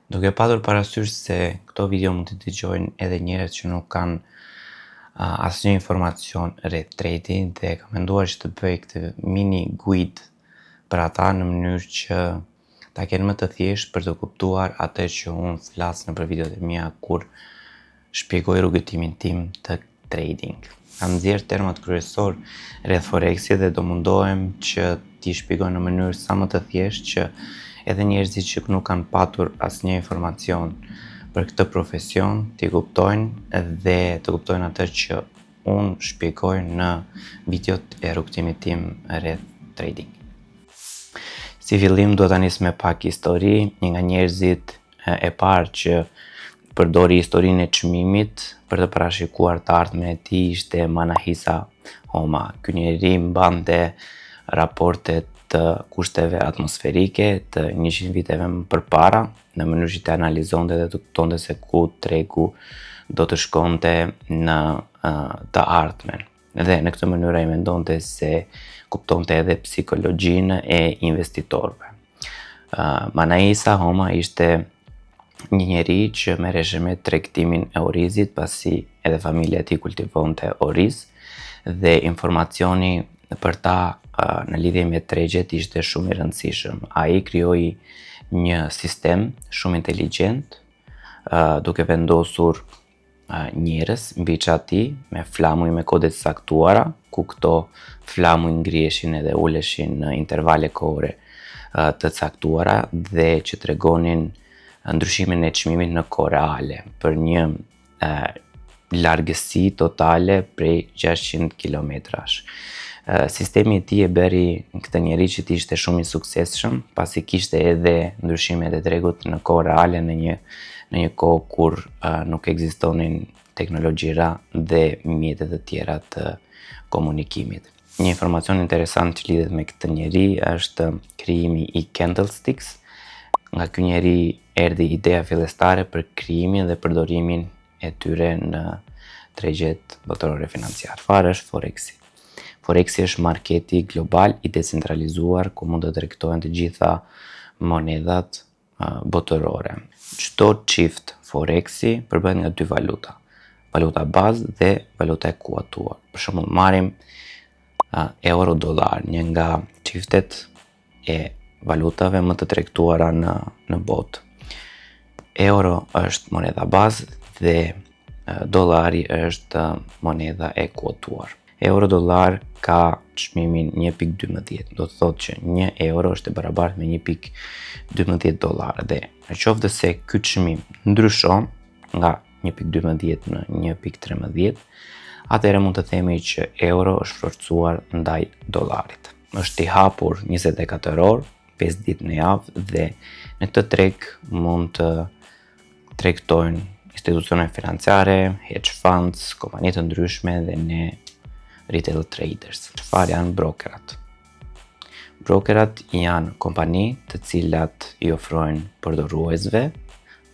Duke patur parasysh se këto video mund të dëgjojnë edhe njerëz që nuk kanë asnjë informacion rreth trading dhe kam menduar që të bëj këtë mini guide për ata, në mënyrë që ta kenë më të thjeshtë për të kuptuar atë që unë flas nëpër videot e mia kur shpjegoj rrugëtimin tim të trading. Kam nxjerr termat kryesor rreth Forexit dhe do mundohem që t'i shpjegoj në mënyrë sa më të thjeshtë, që edhe njerëzit që nuk kanë patur asnjë informacion për këtë profesion t'i kuptojnë dhe të kuptojnë atë që unë shpjegoj në videot e rrugëtimit tim rreth trading. Si fillim do ta nis me pak histori. Një nga njerëzit e parë që përdori historinë e çmimit për të parashikuar të ardhmen e tij ishte Manahisa Homa. Ky njeri mbante raporte të kushteve atmosferike të 100 viteve më përpara, në mënyrë që të analizonte dhe të kuptonte se ku tregu do të shkonte në të ardhmen. Dhe në këtë mënyrë ai mendonte se kuptonte edhe psikologjinë e investitorëve. Manahisa Homa ishte një njeri që merreshe me tregtimin e orizit, pasi edhe familja e tij kultivonte oriz dhe informacioni për ta në lidhje me tregjet ishte shumë i rëndësishëm. Ai krijoi një sistem shumë inteligjent, duke vendosur njerëz mbi çati me flamuj me kode të caktuara, ku këto flamuj ngriheshin edhe uleshin në intervale kohore të caktuara dhe që tregonin ndryshimin e çmimit në kohë reale për një largësi totale prej 600 kilometrash. Sistemi i tij e bëri këtë njeri që të ishte shumë i suksesshëm, pasi kishte edhe ndryshimet e tregut në kohë reale në një kohë kur nuk ekzistonin teknologjira dhe mjete të tjera të komunikimit. Një informacion interesant që lidhet me këtë njeri është krijimi i candlesticks. Nga ky njeri erdhi ideja fillestare për krijimin dhe përdorimin e tyre në tregjet botërore financiare. Çfarë është Forexi? Forexi është marketi global i decentralizuar, ku mund të tregtohen të gjitha monedhat botërore. Çdo çift Forexi përbëhet nga dy valuta: valuta bazë dhe valuta e kuotuar. Për shembull, marrim euro dollar, një nga çiftet e valutave më të tregtuara në botë. Euro është monedha bazë dhe dollari është monedha e kuotuar. Euro dollar ka çmimin 1.12, do të thotë që 1 euro është e barabartë me 1.12 dollar dhe në qoftë se ky çmim ndryshon nga 1.12 në 1.13, atëherë mund të themi që euro është forcuar ndaj dollarit. Është i hapur 24 orë, 5 ditë në javë dhe në këtë treg mund të tregtojnë institucione financiare, hedge funds, kompani të ndryshme dhe ne retail traders. Çfarë janë brokerat? Brokerat janë kompani të cilat i ofrojnë përdoruesve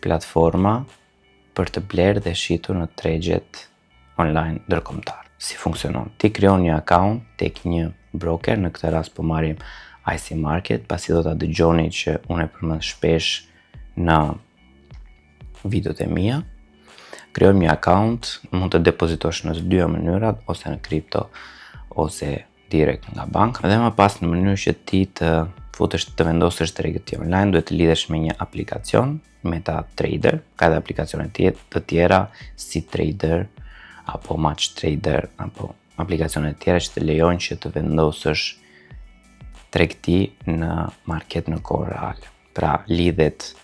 platforma për të blerë dhe shitur në tregjet online ndërkombëtar. Si funksionon? Ti krijon një account tek një broker, në këtë rast po marrim IC Market, pasi do ta dëgjoni që unë e përmend shpesh në videot e mia. Krijojmë një account, mund të depozitosh në të dyja mënyrat, ose në kripto ose direkt nga banka. Dhe më pas, në mënyrë që ti të futesh, të vendosësh tregti online, duhet të lidhesh me një aplikacion MetaTrader, ka edhe aplikacione të tjera si Trader apo Match Trader apo aplikacione të tjera që të lejojnë që të vendosësh tregti në market në kohë reale. Pra, lidhet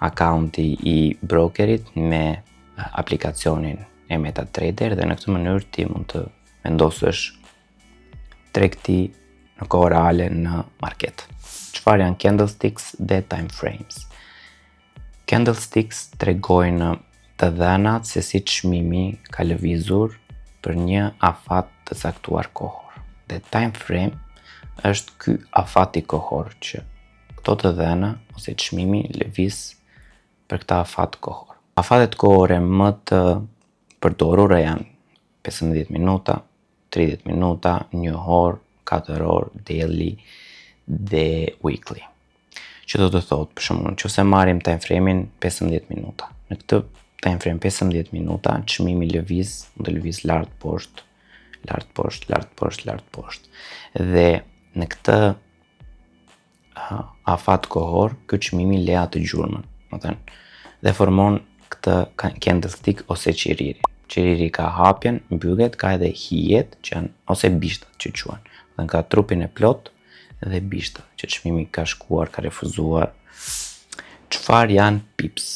accounti i brokerit me aplikacionin e MetaTrader dhe në këtë mënyrë ti mund të vendosësh tregti në kohë reale në market. Çfarë janë candlesticks dhe time frames? Candlesticks tregojnë të dhënat se si çmimi ka lëvizur për një afat të caktuar kohor. Dhe time frame është ky afati kohor që këto të dhëna ose çmimi lëviz për këtë afat kohor. Afatet kohore më të përdorura janë 15 minuta, 30 minuta, 1 orë, 4 orë, daily dhe weekly. Që do të thotë, për shembull, nëse marrim time frame-in 15 minuta. Në këtë time frame 15 minuta, çmimi lëviz, mund të lëviz lart poshtë, lart poshtë, lart poshtë, lart poshtë. Dhe në këtë afat kohor, ky çmimi le atë gjurmën, do thënë, dhe formon këtë candlestick ose qiriri. Qiriri ka hapjen, mbyllet, ka edhe hijet që janë ose bishtat që quhen. Do ka trupin e plot dhe bishta që çmimi ka shkuar, ka refuzuar. Çfarë janë pips?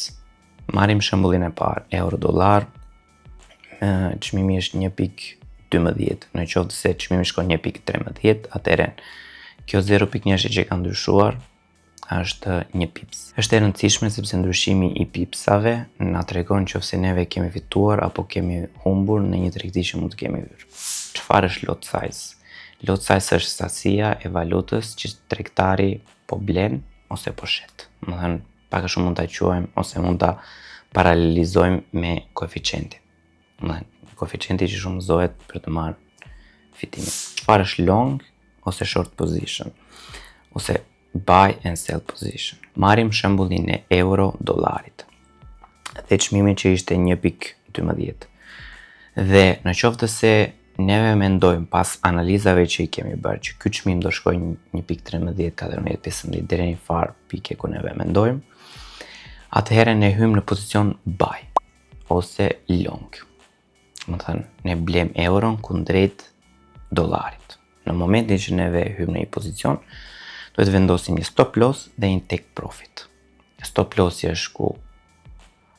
Marrim shembullin e parë, euro dollar, çmimi është 1.12. Në qoftë se çmimi shkon 1.13, atëherë kjo 0.1 që ka ndryshuar është një pips. Është e rëndësishme sepse ndryshimi i pipsave na tregon qofse neve kemi fituar apo kemi humbur në një tregti që mund të kemi hyrë. Çfarë është lot size? Lot size është sasia e valutës që tregtari po blen ose po shet. Më thënë, pak a shumë mund ta quajmë ose mund ta paralelizojmë me koeficientin. Më thënë, koeficienti që shumëzohet për të marrë fitimin. Çfarë është long ose short position? Ose buy and sell position. Marrim shembullin e euro dollarit. Dhe çmimi që ishte 1.12. Dhe në qoftë se neve mendojmë pas analizave që i kemi bërë që ky çmim do shkojë 1.13, 14, 15 deri në një farë pike ku neve mendojmë, atëherë ne hyjmë në pozicion buy ose long. Më thënë, ne blem euron kundrejt dollarit. Në momentin që neve hyjmë në një pozicion, duhet vendosim një stop loss dhe një take profit. Stop lossi është ku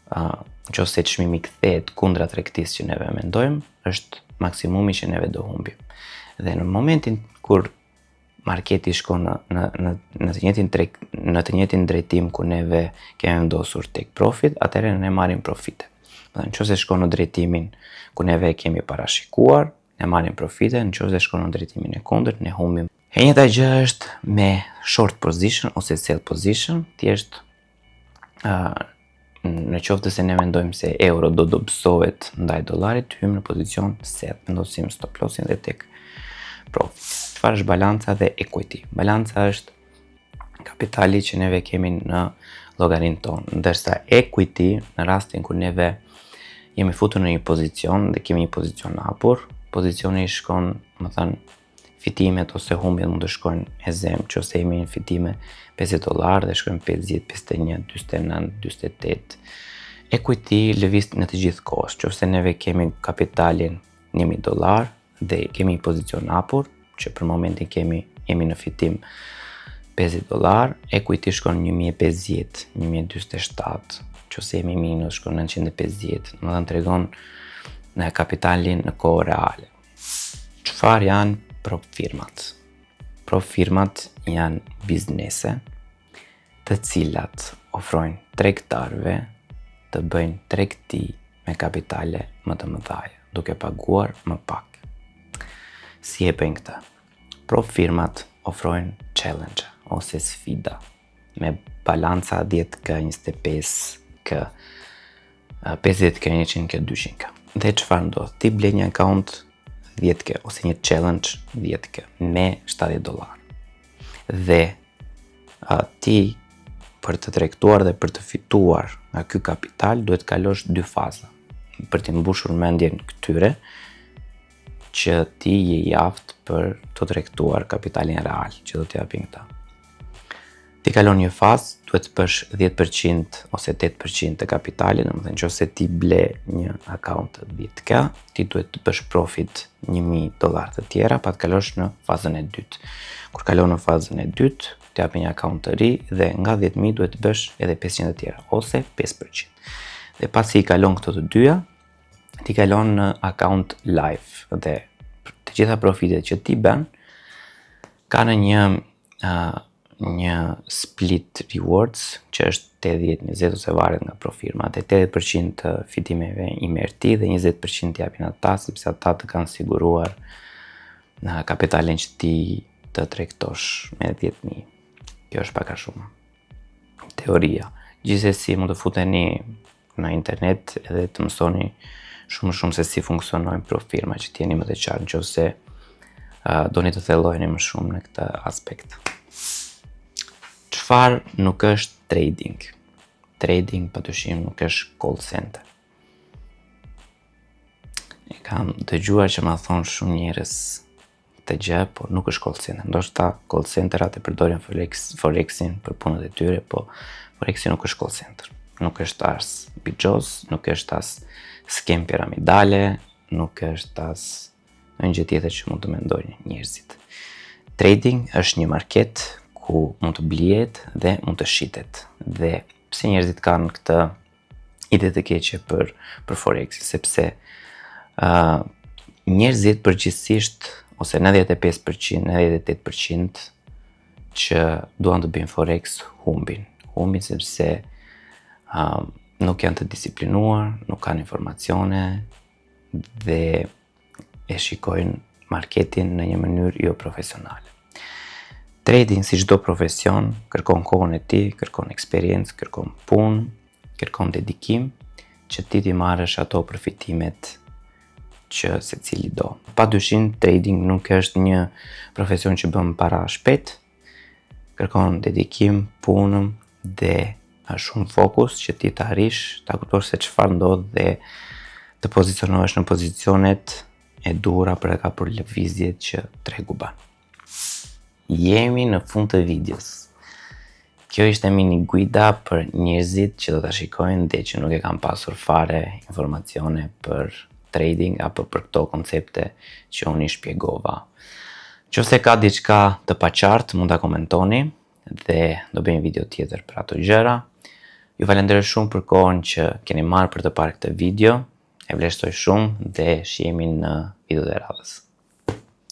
në qoftë se çmimi kthehet kundra tregtisë që neve mendojmë, është maksimumi që neve do humbim. Dhe në momentin kur marketi shkon në të njëjtin treg, në të njëjtin drejtim ku neve kemi vendosur take profit, atëherë ne marrim profite. Dhe në qoftë se shkon në drejtimin ku neve kemi parashikuar, ne marrim profite, në qoftë se shkon në drejtimin e kundërt, ne humbim. E njëjta gjë është me short position ose sell position, thjesht në qoftë se ne mendojmë se euro do dobësohet ndaj dollarit, hyjmë në pozicion sell, vendosim stop lossin dhe take profit. Çfarë është balanca dhe equity? Balanca është kapitali që neve kemi në llogarinë tonë, ndërsa equity në rastin kur neve jemi futur në një pozicion dhe kemi një pozicion hapur, pozicioni shkon, më thënë, fitimet ose humbjet mund të shkojnë e zem, që ose jemi në fitime 50 dollar dhe shkojnë 50, 51, 49, 48. Equity lëviz në të gjithë kohës, që neve kemi kapitalin 1000 dollar dhe kemi një pozicion hapur, që për momentin kemi jemi në fitim 50 dollar, equity shkon 1050, 1047, që ose jemi minus shkon 950, më thënë tregon në kapitalin në kohë reale. Çfarë janë prop firmat? Prop firmat janë biznese të cilat ofrojnë tregtarëve të bëjnë tregti me kapitale më të mëdha, duke paguar më pak. Si e bëjnë këtë? Prop firmat ofrojnë challenge ose sfida me balanca 10K, 25K, 50K, 100K, 200K. Dhe çfarë ndodh? Ti blen një account 10K ose një challenge 10K me 70 dollar. Dhe ti për të tregtuar dhe për të fituar nga ky kapital duhet kalosh dy faza për të mbushur mendjen këtyre që ti je i aftë për të tregtuar kapitalin real që do t'japin këta. Ti kalon një fazë, duhet të bësh 10% ose 8% të kapitalit, domethënë nëse ti ble një account të 10K, ti duhet të bësh profit 1000 dollar të tjera pa të kalosh në fazën e dytë. Kur kalon në fazën e dytë, të japin një account të ri dhe nga 10.000 duhet të bësh edhe 500 të tjera ose 5%. Dhe pasi i kalon këto të dyja, ti kalon në account live dhe të gjitha profitet që ti bën kanë një split rewards që është 80-20 ose varet nga prop firma. Dhe 80% të fitimeve i merr ti dhe 20% japin ata sepse ata të kanë siguruar në kapitalin që ti të tregtosh me 10.000. Kjo është pak a shumë teoria. Gjithsesi mund të futeni në internet edhe të mësoni shumë më shumë se si funksionojnë prop firma që t'jeni më të qartë nëse doni të thelloheni më shumë në këtë aspekt. Çfarë janë Çfarë nuk është trading? Trading padyshim nuk është call center. E kam dëgjuar që ma thonë shumë njerëz këtë gjë, por nuk është call center. Ndoshta call centerat e përdorin forex, forexin për punët e tyre, po forexi nuk është call center. Nuk është as bixhoz, nuk është as skemë piramidale, nuk është as ndonjë gjë tjetër që mund të mendojnë njerëzit. Trading është një market ku mund të blihet dhe mund të shitet. Dhe pse njerëzit kanë këtë ide të keqe për forex, sepse njerëzit përgjithsisht ose 95%, 98% që duan të bëjnë forex humbin. Humbin sepse nuk janë të disiplinuar, nuk kanë informacione dhe e shikojnë marketin në një mënyrë jo profesionale. Trading si çdo profesion kërkon kohën e tij, kërkon eksperiencë, kërkon punë, kërkon dedikim që ti t'i marrësh ato përfitimet që secili do. Pa dyshim, trading nuk është një profesion që bën para shpejt, kërkon dedikim, punë dhe shumë fokus që ti të arrish, ta kuptosh se çfarë ndodh dhe të pozicionohesh në pozicionet e duhura për të kapur lëvizjet që tregu bën. Jemi në fund të videos. Kjo ishte mini guida për njerëzit që do ta shikojnë dhe që nuk e kanë pasur fare informacione për trading apo për këto koncepte që unë i shpjegova. Qofse ka diçka të paqartë, mund ta komentoni dhe do bëjmë video tjetër për ato gjëra. Ju falenderoj shumë për kohën që keni marrë për të parë këtë video. E vlerësoj shumë dhe shihemi në videot e radhës.